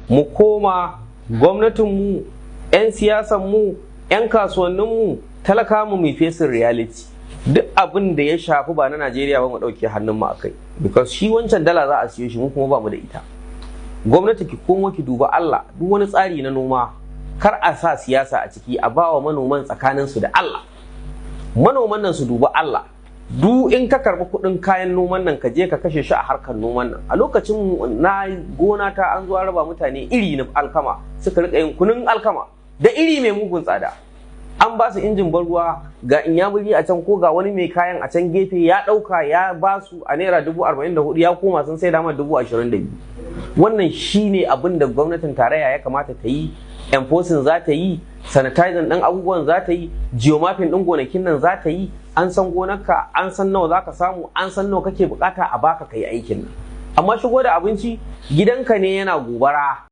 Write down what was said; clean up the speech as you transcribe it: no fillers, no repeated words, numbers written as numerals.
Mu koma gwamnatinmu, 'yan siyasanmu, 'yan kasuwanninmu, talaka mu, mai facing reality. Duk abin da ya shafi ba na Najeriya ba, mu ɗauke hannun mu akai, because shi wancan dala za a siyo shi, mu kuma ba mu da ita. Gwamnati, ki komo ki duba Allah. Duk wani tsari na noma, kar a sa siyasa a ciki, a ba wa manoman tsakaninsu da Allah. Manoman nan su duba Allah. Du in ka karbi kuɗin kayan noman nan, ka je ka kashe shi a harkar noman nan. A lokacin na gona ta, an zo an raba mutane iri na alkama, suka rika yin kunun alkama da iri mai mugun tsada. An ba su injin ban ruwa, ga inyamuri a can ko ga wani mai kayan a can gefe ya ɗauka ya ba su a ₦44,000, ya koma sun sai damar 22,000. Wannan shine abin da gwamnatin tarayya ya kamata ta yi. Enforcing za ta yi, sanitizing ɗin abubuwan za ta yi, geomapping ɗin gonakin nan za ta yi. An san gonarka, an san nawa za ka samu, an san nawa kake bukata a baka kai aikin nan. Amma shigo da abinci, gidanka ne yana gobara.